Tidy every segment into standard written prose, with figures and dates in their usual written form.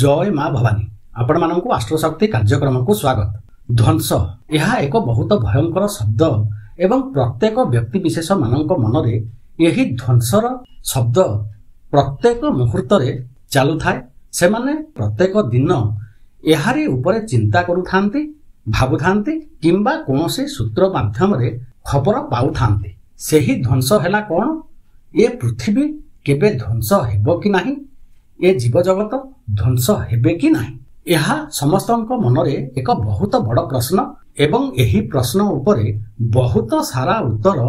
ଜୟ ମା ଭବାନୀ। ଆପଣମାନଙ୍କୁ ଆଷ୍ଟ୍ରୋଶକ୍ତି କାର୍ଯ୍ୟକ୍ରମକୁ ସ୍ୱାଗତ। ଧ୍ୱଂସ ଏହା ଏକ ବହୁତ ଭୟଙ୍କର ଶବ୍ଦ ଏବଂ ପ୍ରତ୍ୟେକ ବ୍ୟକ୍ତି ବିଶେଷ ମାନଙ୍କ ମନରେ ଏହି ଧ୍ୱଂସର ଶବ୍ଦ ପ୍ରତ୍ୟେକ ମୁହୂର୍ତ୍ତରେ ଚାଲୁଥାଏ। ସେମାନେ ପ୍ରତ୍ୟେକ ଦିନ ଏହାରି ଉପରେ ଚିନ୍ତା କରୁଥାନ୍ତି, ଭାବୁଥାନ୍ତି କିମ୍ବା କୌଣସି ସୂତ୍ର ମାଧ୍ୟମରେ ଖବର ପାଉଥାନ୍ତି। ସେହି ଧ୍ୱଂସ ହେଲା କ'ଣ? ଏ ପୃଥିବୀ କେବେ ଧ୍ୱଂସ ହେବ କି ନାହିଁ? ଏ ଜୀବଜଗତ ଧ୍ୱଂସ ହେବେ କି ନାହିଁ? ଏହା ସମସ୍ତଙ୍କ ମନରେ ଏକ ବହୁତ ବଡ଼ ପ୍ରଶ୍ନ ଏବଂ ଏହି ପ୍ରଶ୍ନ ଉପରେ ବହୁତ ସାରା ଉତ୍ତର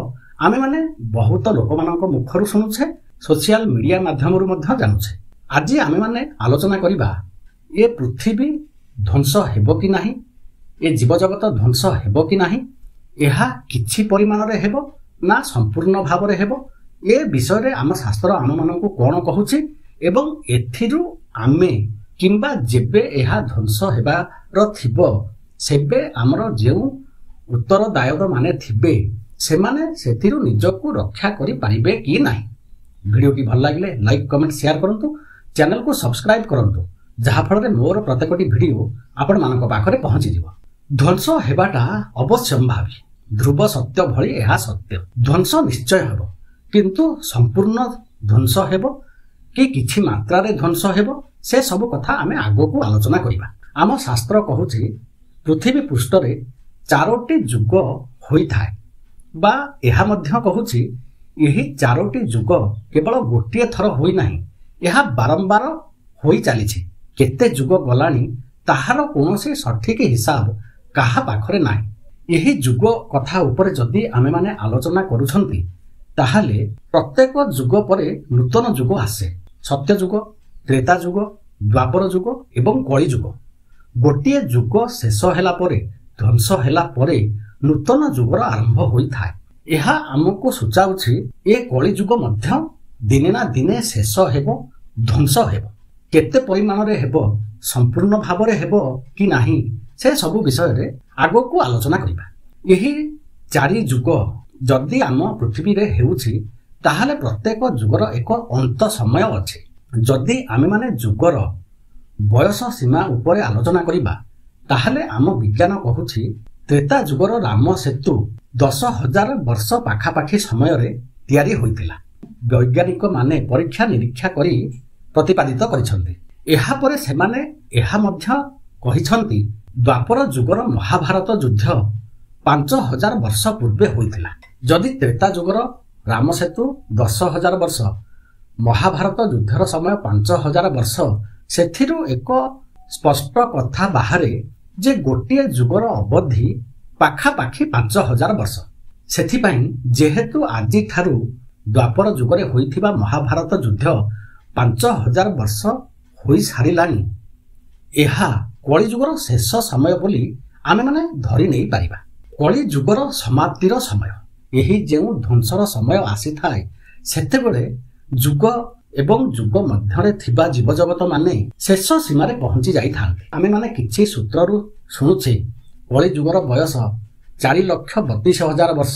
ଆମେମାନେ ବହୁତ ଲୋକମାନଙ୍କ ମୁଖରୁ ଶୁଣୁଛେ, ସୋସିଆଲ ମିଡିଆ ମାଧ୍ୟମରୁ ମଧ୍ୟ ଜାଣୁଛେ। ଆଜି ଆମେମାନେ ଆଲୋଚନା କରିବା ଏ ପୃଥିବୀ ଧ୍ୱଂସ ହେବ କି ନାହିଁ, ଏ ଜୀବଜଗତ ଧ୍ୱଂସ ହେବ କି ନାହିଁ, ଏହା କିଛି ପରିମାଣରେ ହେବ ନା ସମ୍ପୂର୍ଣ୍ଣ ଭାବରେ ହେବ, ଏ ବିଷୟରେ ଆମ ଶାସ୍ତ୍ର ଆମମାନଙ୍କୁ କ'ଣ କହୁଛି ଏବଂ ଏଥିରୁ ଆମେ କିମ୍ବା ଯେବେ ଏହା ଧ୍ୱଂସ ହେବାର ଥିବ ସେବେ ଆମର ଯେଉଁ ଉତ୍ତରଦାୟକମାନେ ଥିବେ ସେମାନେ ସେଥିରୁ ନିଜକୁ ରକ୍ଷା କରିପାରିବେ କି ନାହିଁ। ଭିଡ଼ିଓଟି ଭଲ ଲାଗିଲେ ଲାଇକ୍, କମେଣ୍ଟ, ସେୟାର କରନ୍ତୁ, ଚ୍ୟାନେଲକୁ ସବସ୍କ୍ରାଇବ୍ କରନ୍ତୁ, ଯାହାଫଳରେ ମୋର ପ୍ରତ୍ୟେକଟି ଭିଡ଼ିଓ ଆପଣମାନଙ୍କ ପାଖରେ ପହଞ୍ଚିଯିବ। ଧ୍ୱଂସ ହେବାଟା ଅବଶ୍ୟମ୍ଭାବୀ, ଧ୍ରୁବ ସତ୍ୟ ଭଳି ଏହା ସତ୍ୟ। ଧ୍ୱଂସ ନିଶ୍ଚୟ ହେବ, କିନ୍ତୁ ସମ୍ପୂର୍ଣ୍ଣ ଧ୍ୱଂସ ହେବ କି କିଛି ମାତ୍ରାରେ ଧ୍ୱଂସ ହେବ ସେ ସବୁ କଥା ଆମେ ଆଗକୁ ଆଲୋଚନା କରିବା। ଆମ ଶାସ୍ତ୍ର କହୁଛି ପୃଥିବୀ ପୃଷ୍ଠରେ ଚାରୋଟି ଯୁଗ ହୋଇଥାଏ, ବା ଏହା ମଧ୍ୟ କହୁଛି ଏହି ଚାରୋଟି ଯୁଗ କେବଳ ଗୋଟିଏ ଥର ହୋଇନାହିଁ, ଏହା ବାରମ୍ବାର ହୋଇ ଚାଲିଛି। କେତେ ଯୁଗ ଗଲାଣି ତାହାର କୌଣସି ସଠିକ ହିସାବ କାହା ପାଖରେ ନାହିଁ। ଏହି ଯୁଗ କଥା ଉପରେ ଯଦି ଆମେମାନେ ଆଲୋଚନା କରୁଛନ୍ତି ତାହେଲେ ପ୍ରତ୍ୟେକ ଯୁଗ ପରେ ନୂତନ ଯୁଗ ଆସେ। ସତ୍ୟଯୁଗ, ତ୍ରେତା ଯୁଗ, ଦ୍ୱାପର ଯୁଗ ଏବଂ କଳିଯୁଗ। ଗୋଟିଏ ଯୁଗ ଶେଷ ହେଲା ପରେ, ଧ୍ୱଂସ ହେଲା ପରେ ନୂତନ ଯୁଗର ଆରମ୍ଭ ହୋଇଥାଏ। ଏହା ଆମକୁ ସୂଚାଉଛି ଏ କଳିଯୁଗ ମଧ୍ୟ ଦିନେ ନା ଦିନେ ଶେଷ ହେବ, ଧ୍ୱଂସ ହେବ। କେତେ ପରିମାଣରେ ହେବ, ସମ୍ପୂର୍ଣ୍ଣ ଭାବରେ ହେବ କି ନାହିଁ, ସେ ସବୁ ବିଷୟରେ ଆଗକୁ ଆଲୋଚନା କରିବା। ଏହି ଚାରି ଯୁଗ ଯଦି ଆମ ପୃଥିବୀରେ ହେଉଛି ତାହେଲେ ପ୍ରତ୍ୟେକ ଯୁଗର ଏକ ଅନ୍ତ ସମୟ ଅଛି। ଯଦି ଆମେମାନେ ଯୁଗର ବୟସ ସୀମା ଉପରେ ଆଲୋଚନା କରିବା ତାହେଲେ ଆମ ବିଜ୍ଞାନ କହୁଛି ତ୍ରେତା ଯୁଗର ରାମ ସେତୁ 10,000 ବର୍ଷ ପାଖାପାଖି ସମୟରେ ତିଆରି ହୋଇଥିଲା। ବୈଜ୍ଞାନିକମାନେ ପରୀକ୍ଷା ନିରୀକ୍ଷା କରି ପ୍ରତିପାଦିତ କରିଛନ୍ତି। ଏହାପରେ ସେମାନେ ଏହା ମଧ୍ୟ କହିଛନ୍ତି ଦ୍ୱାପର ଯୁଗର ମହାଭାରତ ଯୁଦ୍ଧ 5,000 ବର୍ଷ ପୂର୍ବେ ହୋଇଥିଲା। ଯଦି ତ୍ରେତା ଯୁଗର ରାମ ସେତୁ 10,000 ବର୍ଷ, ମହାଭାରତ ଯୁଦ୍ଧର ସମୟ 5,000 ବର୍ଷ, ସେଥିରୁ ଏକ ସ୍ପଷ୍ଟ କଥା ବାହାରେ ଯେ ଗୋଟିଏ ଯୁଗର ଅବଧି ପାଖାପାଖି 5,000 ବର୍ଷ। ସେଥିପାଇଁ ଯେହେତୁ ଆଜିଠାରୁ ଦ୍ୱାପର ଯୁଗରେ ହୋଇଥିବା ମହାଭାରତ ଯୁଦ୍ଧ 5,000 ବର୍ଷ ହୋଇସାରିଲାଣି, ଏହା କଳିଯୁଗର ଶେଷ ସମୟ ବୋଲି ଆମେମାନେ ଧରି ନେଇପାରିବା। କଳିଯୁଗର ସମାପ୍ତିର ସମୟ, ଏହି ଯେଉଁ ଧ୍ୱଂସର ସମୟ ଆସିଥାଏ ସେତେବେଳେ ଯୁଗ ଏବଂ ଯୁଗ ମଧ୍ୟରେ ଥିବା ଜୀବଜଗତ ମାନେ ଶେଷ ସୀମାରେ ପହଞ୍ଚି ଯାଇଥାନ୍ତି। ଆମେମାନେ କିଛି ସୂତ୍ରରୁ ଶୁଣୁଛେ କଳିଯୁଗର ବୟସ 4,32,000 ବର୍ଷ,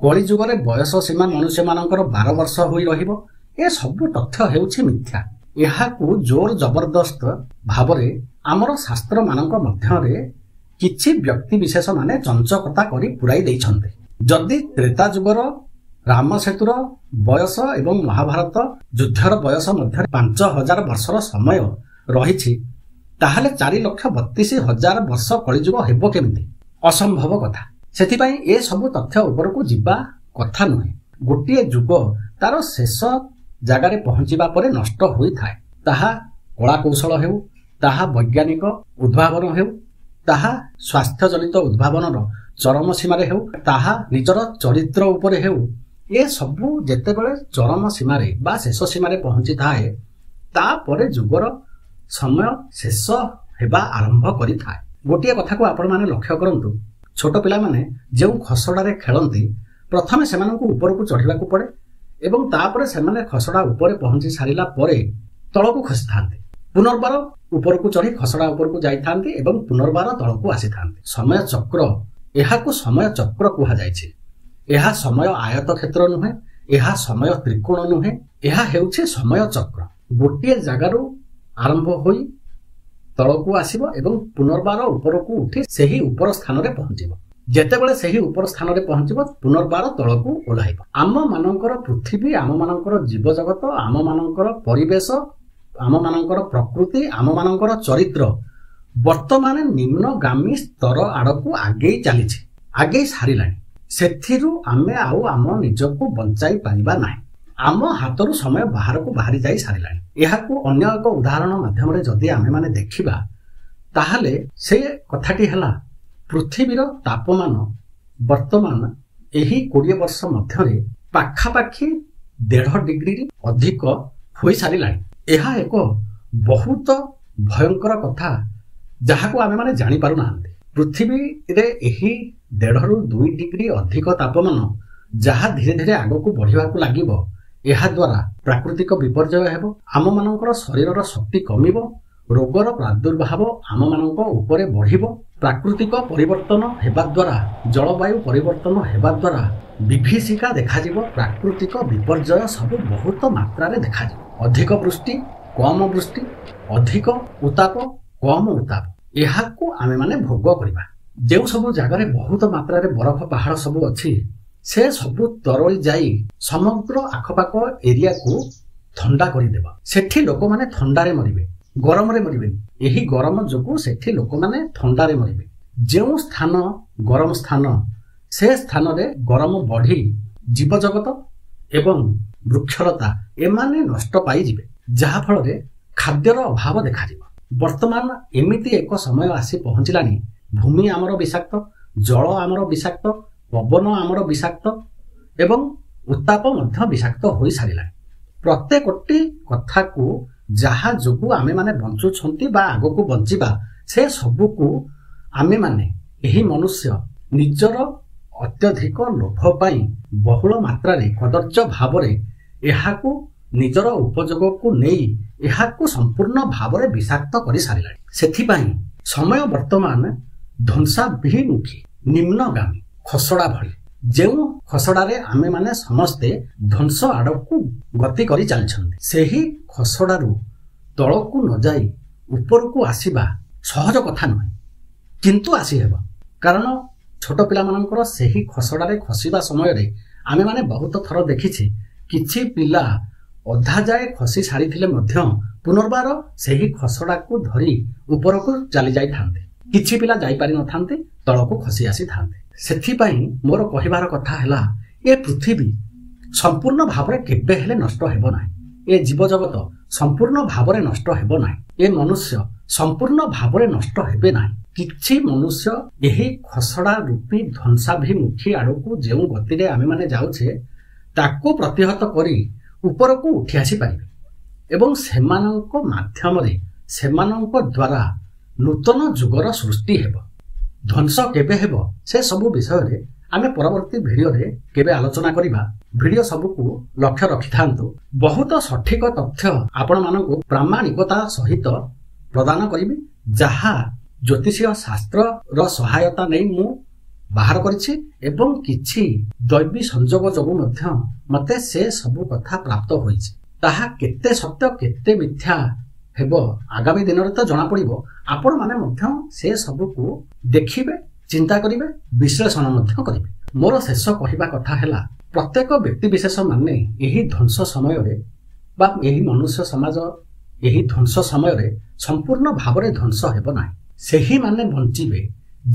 କଳିଯୁଗରେ ବୟସ ସୀମା ମନୁଷ୍ୟମାନଙ୍କର 12 ବର୍ଷ ହୋଇ ରହିବ। ଏସବୁ ତଥ୍ୟ ହେଉଛି ମିଥ୍ୟା। ଏହାକୁ ଜୋର ଜବରଦସ୍ତ ଭାବରେ ଆମର ଶାସ୍ତ୍ରମାନଙ୍କ ମଧ୍ୟରେ କିଛି ବ୍ୟକ୍ତି ବିଶେଷ ମାନେ ଚଞ୍ଚକତା କରି ପୁରାଇ ଦେଇଛନ୍ତି। ଯଦି ତ୍ରେତା ଯୁଗର ରାମ ସେତୁର ବୟସ ଏବଂ ମହାଭାରତ ଯୁଦ୍ଧର ବୟସ ମଧ୍ୟରେ 5,000 ବର୍ଷର ସମୟ ରହିଛି, ତାହେଲେ 4,32,000 ବର୍ଷ କଳିଯୁଗ ହେବ କେମିତି? ଅସମ୍ଭବ କଥା। ସେଥିପାଇଁ ଏସବୁ ତଥ୍ୟ ଉପରକୁ ଯିବା କଥା ନୁହେଁ। ଗୋଟିଏ ଯୁଗ ତାର ଶେଷ ଜାଗାରେ ପହଞ୍ଚିବା ପରେ ନଷ୍ଟ ହୋଇଥାଏ। ତାହା କଳା କୌଶଳ ହେଉ, ତାହା ବୈଜ୍ଞାନିକ ଉଦ୍ଭାବନ ହେଉ, ତାହା ସ୍ୱାସ୍ଥ୍ୟଜନିତ ଉଦ୍ଭାବନର ଚରମ ସୀମାରେ ହେଉ, ତାହା ନିଜର ଚରିତ୍ର ଉପରେ ହେଉ, ଏସବୁ ଯେତେବେଳେ ଚରମ ସୀମାରେ ବା ଶେଷ ସୀମାରେ ପହଞ୍ଚିଥାଏ ତାପରେ ଯୁଗର ସମୟ ଶେଷ ହେବା ଆରମ୍ଭ କରିଥାଏ। ଗୋଟିଏ କଥାକୁ ଆପଣମାନେ ଲକ୍ଷ୍ୟ କରନ୍ତୁ, ଛୋଟ ପିଲାମାନେ ଯେଉଁ ଖସଡ଼ାରେ ଖେଳନ୍ତି ପ୍ରଥମେ ସେମାନଙ୍କୁ ଉପରକୁ ଚଢ଼ିବାକୁ ପଡ଼େ ଏବଂ ତାପରେ ସେମାନେ ଖସଡ଼ା ଉପରେ ପହଞ୍ଚି ସାରିଲା ପରେ ତଳକୁ ଖସିଥାନ୍ତି, ପୁନର୍ବାର ଉପରକୁ ଚଢ଼ି ଖସଡ଼ା ଉପରକୁ ଯାଇଥାନ୍ତି ଏବଂ ପୁନର୍ବାର ତଳକୁ ଆସିଥାନ୍ତି। ସମୟ ଚକ୍ର, ଏହାକୁ ସମୟ ଚକ୍ର କୁହାଯାଇଛି। ଏହା ସମୟ ଆୟତ କ୍ଷେତ୍ର ନୁହେଁ, ଏହା ସମୟ ତ୍ରିକୋଣ ନୁହେଁ, ଏହା ହେଉଛି ସମୟ ଚକ୍ର। ଗୋଟିଏ ଜାଗାରୁ ଆରମ୍ଭ ହୋଇ ତଳକୁ ଆସିବ ଏବଂ ପୁନର୍ବାର ଉପରକୁ ଉଠି ସେହି ଉପର ସ୍ଥାନରେ ପହଞ୍ଚିବ। ଯେତେବେଳେ ସେହି ଉପର ସ୍ଥାନରେ ପହଞ୍ଚିବ, ପୁନର୍ବାର ତଳକୁ ଓହ୍ଲାଇବ। ଆମମାନଙ୍କର ପୃଥିବୀ, ଆମମାନଙ୍କର ଜୀବଜଗତ, ଆମମାନଙ୍କର ପରିବେଶ, ଆମମାନଙ୍କର ପ୍ରକୃତି, ଆମମାନଙ୍କର ଚରିତ୍ର ବର୍ତ୍ତମାନ ନିମ୍ନଗାମୀ ସ୍ତର ଆଡ଼କୁ ଆଗେଇ ଚାଲିଛି, ଆଗେଇ ସାରିଲାଣି। ସେଥିରୁ ଆମେ ଆଉ ଆମ ନିଜକୁ ବଞ୍ଚାଇ ପାରିବା ନାହିଁ। ଆମ ହାତରୁ ସମୟ ବାହାରକୁ ବାହାରି ଯାଇ ସାରିଲାଣି। ଏହାକୁ ଅନ୍ୟ ଏକ ଉଦାହରଣ ମାଧ୍ୟମରେ ଯଦି ଆମେମାନେ ଦେଖିବା, ତାହେଲେ ସେ କଥାଟି ହେଲା, ପୃଥିବୀର ତାପମାନ ବର୍ତ୍ତମାନ ଏହି 20 ବର୍ଷ ମଧ୍ୟରେ ପାଖାପାଖି 1.5 ଡିଗ୍ରୀ ଅଧିକ ହୋଇସାରିଲାଣି। ଏହା ଏକ ବହୁତ ଭୟଙ୍କର କଥା, ଯାହାକୁ ଆମେମାନେ ଜାଣିପାରୁନାହାନ୍ତି। ପୃଥିବୀରେ ଏହି 1.5ରୁ 2 ଡିଗ୍ରୀ ଅଧିକ ତାପମାନ ଯାହା ଧୀରେ ଧୀରେ ଆଗକୁ ବଢ଼ିବାକୁ ଲାଗିବ, ଏହାଦ୍ୱାରା ପ୍ରାକୃତିକ ବିପର୍ଯ୍ୟୟ ହେବ, ଆମମାନଙ୍କର ଶରୀରର ଶକ୍ତି କମିବ, ରୋଗର ପ୍ରାଦୁର୍ଭାବ ଆମମାନଙ୍କ ଉପରେ ବଢ଼ିବ। ପ୍ରାକୃତିକ ପରିବର୍ତ୍ତନ ହେବା ଦ୍ୱାରା, ଜଳବାୟୁ ପରିବର୍ତ୍ତନ ହେବା ଦ୍ୱାରା ବିଭୀଷିକା ଦେଖାଯିବ, ପ୍ରାକୃତିକ ବିପର୍ଯ୍ୟୟ ସବୁ ବହୁତ ମାତ୍ରାରେ ଦେଖାଯିବ। ଅଧିକ ବୃଷ୍ଟି, କମ ବୃଷ୍ଟି, ଅଧିକ ଉତ୍ତାପ, କମ ଉତ୍ତାପ, ଏହାକୁ ଆମେମାନେ ଭୋଗ କରିବା। ଯେଉଁ ସବୁ ଜାଗାରେ ବହୁତ ମାତ୍ରାରେ ବରଫ ପାହାଡ଼ ସବୁ ଅଛି, ସେ ସବୁ ତରଳି ଯାଇ ସମଗ୍ର ଆଖପାଖ ଏରିଆକୁ ଥଣ୍ଡା କରିଦେବ। ସେଠି ଲୋକମାନେ ଥଣ୍ଡାରେ ମରିବେ, ଗରମରେ ମରିବେନି। ଏହି ଗରମ ଯୋଗୁଁ ସେଠି ଲୋକମାନେ ଥଣ୍ଡାରେ ମରିବେ। ଯେଉଁ ସ୍ଥାନ ଗରମ ସ୍ଥାନ, ସେ ସ୍ଥାନରେ ଗରମ ବଢ଼ି ଜୀବଜଗତ ଏବଂ ବୃକ୍ଷଲତା ଏମାନେ ନଷ୍ଟ ପାଇଯିବେ, ଯାହାଫଳରେ ଖାଦ୍ୟର ଅଭାବ ଦେଖାଯିବ। ବର୍ତ୍ତମାନ ଏମିତି ଏକ ସମୟ ଆସି ପହଞ୍ଚିଲାଣି, ଭୂମି ଆମର ବିଷାକ୍ତ, ଜଳ ଆମର ବିଷାକ୍ତ, ପବନ ଆମର ବିଷାକ୍ତ ଏବଂ ଉତ୍ତାପ ମଧ୍ୟ ବିଷାକ୍ତ ହୋଇସାରିଲାଣି। ପ୍ରତ୍ୟେକଟି କଥାକୁ ଯାହା ଯୋଗୁଁ ଆମେମାନେ ବଞ୍ଚୁଛନ୍ତି ବା ଆଗକୁ ବଞ୍ଚିବା, ସେ ସବୁକୁ ଆମେମାନେ ଏହି ମନୁଷ୍ୟ ନିଜର ଅତ୍ୟଧିକ ଲୋଭ ପାଇଁ ବହୁଳ ମାତ୍ରାରେ କଦର୍ଯ୍ୟ ଭାବରେ ଏହାକୁ ନିଜର ଉପଯୋଗକୁ ନେଇ ଏହାକୁ ସମ୍ପୂର୍ଣ୍ଣ ଭାବରେ ବିଷାକ୍ତ କରିସାରିଲାଣି। ସେଥିପାଇଁ ସମୟ ବର୍ତ୍ତମାନ ଧ୍ୱଂସାଭିମୁଖୀ, ନିମ୍ନଗାମୀ ଖସଡ଼ା ଭଳି, ଯେଉଁ ଖସଡ଼ାରେ ଆମେମାନେ ସମସ୍ତେ ଧ୍ୱଂସ ଆଡ଼କୁ ଗତି କରି ଚାଲିଛନ୍ତି। ସେହି ଖସଡ଼ାରୁ ତଳକୁ ନ ଯାଇ ଉପରକୁ ଆସିବା ସହଜ କଥା ନୁହେଁ, କିନ୍ତୁ ଆସିହେବ। କାରଣ ଛୋଟ ପିଲାମାନଙ୍କର ସେହି ଖସଡ଼ାରେ ଖସିବା ସମୟରେ ଆମେମାନେ ବହୁତ ଥର ଦେଖିଛେ, କିଛି ପିଲା ଅଧା ଯାଏ ଖସି ସାରିଥିଲେ ମଧ୍ୟ ପୁନର୍ବାର ସେହି ଖସଡ଼ାକୁ ଧରି ଉପରକୁ ଚାଲି ଯାଇଥାନ୍ତେ। କିଛି ପିଲା ଯାଇପାରିନଥାନ୍ତେ, ତଳକୁ ଖସି ଆସିଥାନ୍ତେ। ସେଥିପାଇଁ ମୋର କହିବାର କଥା ହେଲା, ଏ ପୃଥିବୀ ସମ୍ପୂର୍ଣ୍ଣ ଭାବରେ କେବେ ହେଲେ ନଷ୍ଟ ହେବ ନାହିଁ, ଏ ଜୀବଜଗତ ସମ୍ପୂର୍ଣ୍ଣ ଭାବରେ ନଷ୍ଟ ହେବ ନାହିଁ, ଏ ମନୁଷ୍ୟ ସମ୍ପୂର୍ଣ୍ଣ ଭାବରେ ନଷ୍ଟ ହେବେ ନାହିଁ। କିଛି ମନୁଷ୍ୟ ଏହି ଖସଡ଼ା ରୂପୀ ଧ୍ୱଂସାଭିମୁଖୀ ଆଡ଼କୁ ଯେଉଁ ଗତିରେ ଆମେମାନେ ଯାଉଛେ, ତାକୁ ପ୍ରତିହତ କରି ଉପରକୁ ଉଠି ଆସିପାରିବେ ଏବଂ ସେମାନଙ୍କ ମାଧ୍ୟମରେ, ସେମାନଙ୍କ ଦ୍ୱାରା ନୂତନ ଯୁଗର ସୃଷ୍ଟି ହେବ। ଧ୍ୱଂସ କେବେ ହେବ, ସେ ସବୁ ବିଷୟରେ ଆମେ ପରବର୍ତ୍ତୀ ଭିଡ଼ିଓରେ କେବେ ଆଲୋଚନା କରିବା। ଭିଡ଼ିଓ ସବୁକୁ ଲକ୍ଷ୍ୟ ରଖିଥାନ୍ତୁ। ବହୁତ ସଠିକ ତଥ୍ୟ ଆପଣମାନଙ୍କୁ ପ୍ରାମାଣିକତା ସହିତ ପ୍ରଦାନ କରିବି, ଯାହା ଜ୍ୟୋତିଷୀୟ ଶାସ୍ତ୍ରର ସହାୟତା ନେଇ ମୁଁ ବାହାର କରିଛି ଏବଂ କିଛି ଦୈବୀ ସଂଯୋଗ ଯୋଗୁଁ ମଧ୍ୟ ମୋତେ ସେ ସବୁ କଥା ପ୍ରାପ୍ତ ହୋଇଛି। ତାହା କେତେ ସତ୍ୟ କେତେ ମିଥ୍ୟା ହେବ ଆଗାମୀ ଦିନରେ ତ ଜଣାପଡ଼ିବ। ଆପଣମାନେ ମଧ୍ୟ ସେ ସବୁକୁ ଦେଖିବେ, ଚିନ୍ତା କରିବେ, ବିଶ୍ଳେଷଣ ମଧ୍ୟ କରିବେ। ମୋର ଶେଷ କହିବା କଥା ହେଲା, ପ୍ରତ୍ୟେକ ବ୍ୟକ୍ତିବିଶେଷ ମାନେ ଏହି ଧ୍ୱଂସ ସମୟରେ ବା ଏହି ମନୁଷ୍ୟ ସମାଜ ଏହି ଧ୍ୱଂସ ସମୟରେ ସମ୍ପୂର୍ଣ୍ଣ ଭାବରେ ଧ୍ୱଂସ ହେବ ନାହିଁ। ସେହିମାନେ ବଞ୍ଚିବେ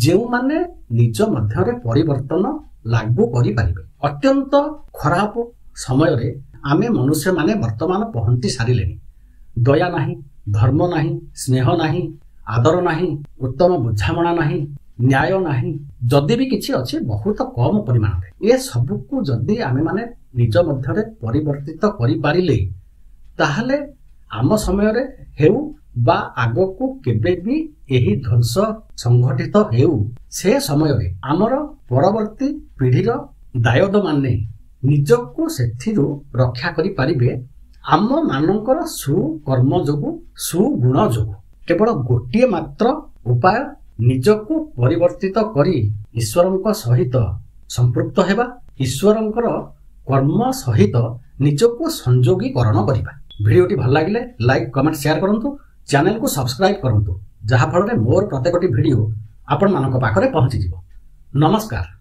ଯେଉଁମାନେ ନିଜ ମଧ୍ୟରେ ପରିବର୍ତ୍ତନ ଲାଗୁ କରିପାରିବେ। ଅତ୍ୟନ୍ତ ଖରାପ ସମୟରେ ଆମେ ମନୁଷ୍ୟମାନେ ବର୍ତ୍ତମାନ ପହଞ୍ଚି ସାରିଲେଣି। ଦୟା ନାହିଁ, ଧର୍ମ ନାହିଁ, ସ୍ନେହ ନାହିଁ, ଆଦର ନାହିଁ, ଉତ୍ତମ ବୁଝାମଣା ନାହିଁ, ନ୍ୟାୟ ନାହିଁ। ଯଦି ବି କିଛି ଅଛି, ବହୁତ କମ ପରିମାଣରେ। ଏ ସବୁକୁ ଯଦି ଆମେମାନେ ନିଜ ମଧ୍ୟରେ ପରିବର୍ତ୍ତିତ କରିପାରିଲେ, ତାହେଲେ ଆମ ସମୟରେ ହେଉ ବା ଆଗକୁ କେବେ ବି ଏହି ଧ୍ୱଂସ ସଂଘଟିତ ହେଉ, ସେ ସମୟରେ ଆମର ପରବର୍ତ୍ତୀ ପିଢ଼ିର ଦାୟଦମାନେ ନିଜକୁ ସେଥିରୁ ରକ୍ଷା କରିପାରିବେ ଆମମାନଙ୍କର ସୁକର୍ମ ଯୋଗୁଁ, ସୁଗୁଣ ଯୋଗୁଁ। କେବଳ ଗୋଟିଏ ମାତ୍ର ଉପାୟ, ନିଜକୁ ପରିବର୍ତ୍ତିତ କରି ଈଶ୍ୱରଙ୍କ ସହିତ ସମ୍ପୃକ୍ତ ହେବା, ଈଶ୍ୱରଙ୍କର କର୍ମ ସହିତ ନିଜକୁ ସଂଯୋଗୀକରଣ କରିବା। ଭିଡ଼ିଓଟି ଭଲ ଲାଗିଲେ ଲାଇକ୍, କମେଣ୍ଟ, ସେୟାର କରନ୍ତୁ, ଚ୍ୟାନେଲକୁ ସବସ୍କ୍ରାଇବ୍ କରନ୍ତୁ। ଯାହାଫଳରେ ମୋର ପ୍ରତ୍ୟେକଟି ଭିଡ଼ିଓ ଆପଣମାନଙ୍କ ପାଖରେ ପହଞ୍ଚିଯିବ। ନମସ୍କାର।